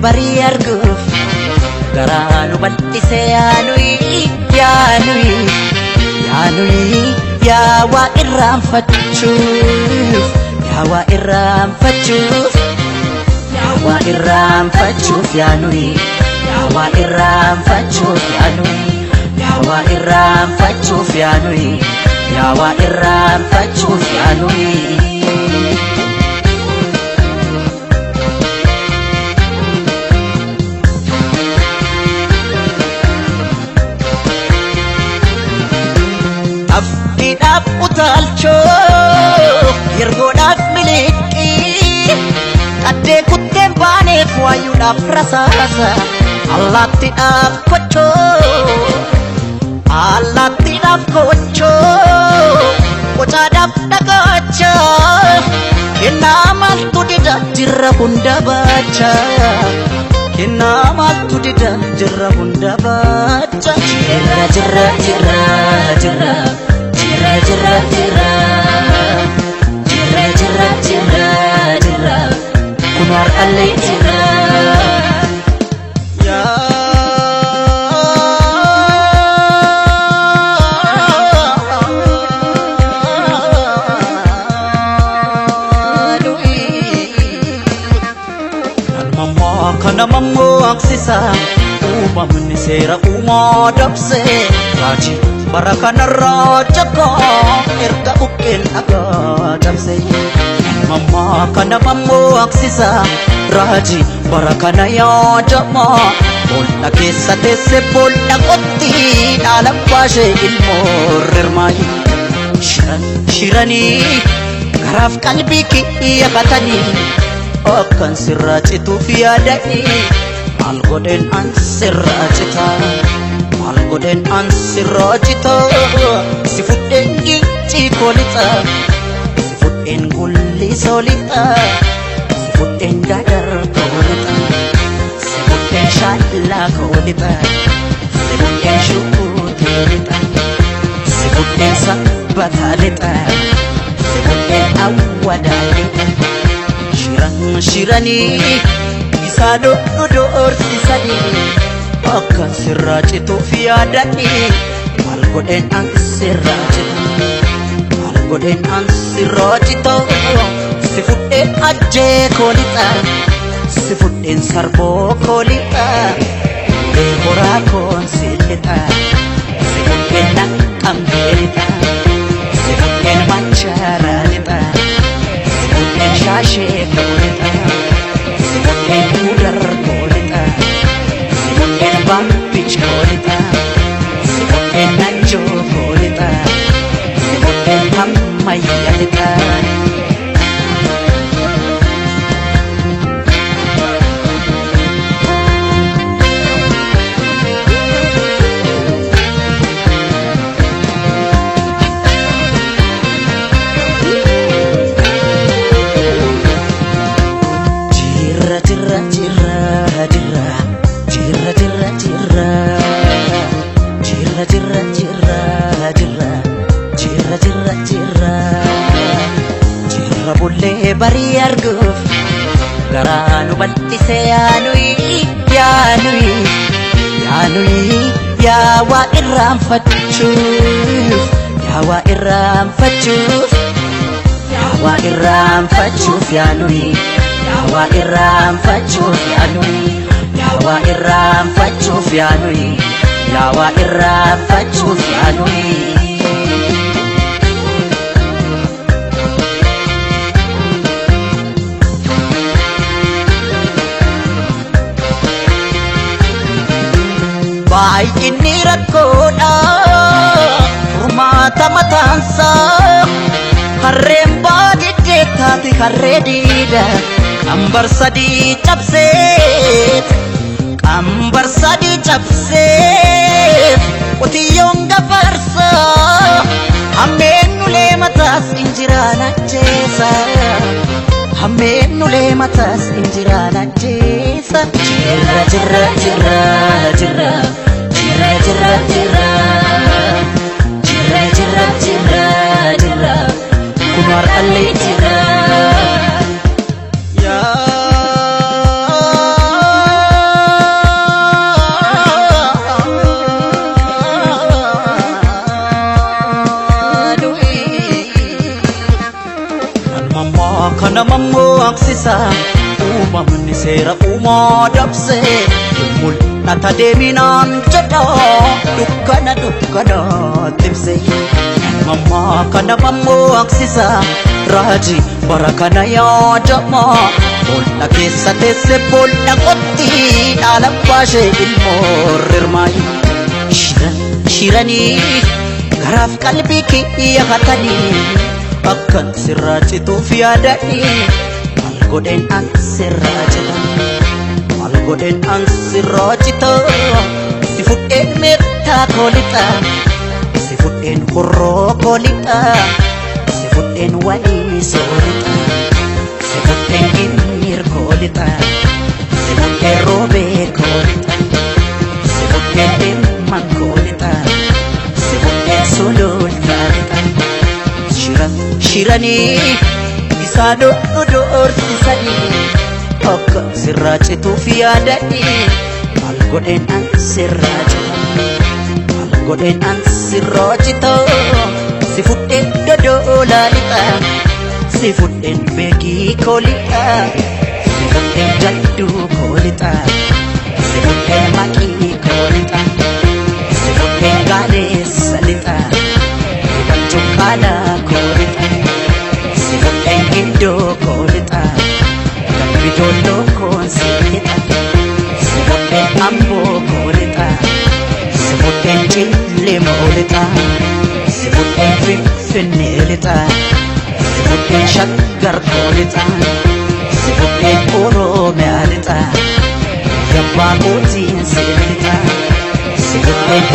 Barii arguuf garaa nu bal'ise yaanuyi yaanuyi yaanuyi yaa waa irraanfachuuf yaa waa irraanfachuuf yaa waa irraanfachuuf yaanuyi yaa waa irraanfachuuf yaanuyi yaa waa irraanfachuuf yaanuyi yaa waa irraanfachuuf yaanuyi. Aftiidhaaf utaalchoo yergoodhaaf miliqii qaddee kutteen baaneef waayuudhaaf rasaasa allaattiidhaaf kochoo allaattiidhaaf kochoo qocaadhaaf dhagaacha kennaa maaltu dida jirra hunda baacha kennaa maaltu dida jirra hunda baacha jirra jirra jirra jirra jirra jirra jirra jirra jirra jirra jirra kun har'allee jirra. Kana mammoo aksisa uumamni seera uumaa dabse raajii bara kanarraa jakaa erga buqqeen dhagaa dabse. Mammaa kana mammoo aksisa raajii bara kana yaadamaa boolla keessa teesse boolla qotti dhaala baashee ilmoo rirmaayi. Shiran shiranii garaaf qalbii kiyya katanii. Akkan sirraa cituuf yaadanii maal godheen an sirraa cita maal godheen an sirraa cita si fudheen gincii koo lixa si fudheen gullisoo lixa si fudheen dadar koo lixa si fudheen shaallaa koo lixa si fudheen shukuutee lixa si fudheen sabbataa lixa si fudheen awwadaa lixa. Shiran shiranii isaan doorsisanii akkan sirraa cituuf yaadanii maal godheen an sirraa cita maal godheen an sirraa cita si fudheen ajjee koo lixa si fudheen sarboo koo lixa ulee horaa koon si lixa si fudheen naqqamtee lixa si fudheen machaaraa lixa. Si fudheen shaashee koolixa si fudheen mudar koolixa si fudheen baabbich koolixa si fudheen najjoo koolixa si fudheen hammayya lixa. Barii arguuf garaa nu bal'ise yaanuyi yaanuyi yaanuyi yaa waa irraanfachuuf yaa waa irraanfachuuf yaa waa irraanfachuuf yaanuyi yaa waa irraanfachuuf yaanuyi yaa waa irraanfachuuf yaanuyi yaa waa irraanfachuuf yaanuyi. Baay'inni rakkoodha furmaata mataansaa. Harreen baadiddee taate harree diida qambar sadii cabsee qambar sadii cabsee qotiyyoon gafarsaa. Hammeen ulee mataas injiraan ajjeesa. Hammeen ulee mataas injiraan ajjeesa. Jirra jirra jirra jirra jirra jirra jirra jirra jirra jirra jirra kun har'allee jira. Kana mammaksisa uumamni seera uumaa dabse mul'ata deeminaan jedha dukkana dukkana tibse. Mammaa kana mammaksisa raajii bara kana yaadama boolla keessa teesse boolla qotti dhaala baashee ilmoo rirmaayi. Shiran shiranii garaaf qalbii kiyya hatanii akkan sirraa cituuf yaadanii maal godheen an sirraa cita maal godheen an sirraa cita si fudheen meettaa koo lixa si fudheen horroo koo lixa si fudheen walii soorixa si fudheen ginniir koo lixa si fudheen roobee koo lixa si fudheen dhimman koo lixa si fudheen sulultaa lixa. Shiran shiranii isaan doorsisanii akka sirraa cituuf yaadanii maal godheen an sirraa cita maal godheen an sirraa cita si fudheen dodoolaa lixa si fudheen beekii koo lixa si fudheen jadduu koo lixa si fudheen maqii koo lixa si fudheen gaaleessa lixa. Cuqqaala koo lixa si fudheen gindoo koo lixa dambi doolloo koon si lixa si fudheen amboo koo lixa si fudheen cillemoo lixa si fudheen finfinnee lixa si fudheen shaggar koo lixa si fudheen oromiyaa lixa yabbaa kootiin si lixa si fudheen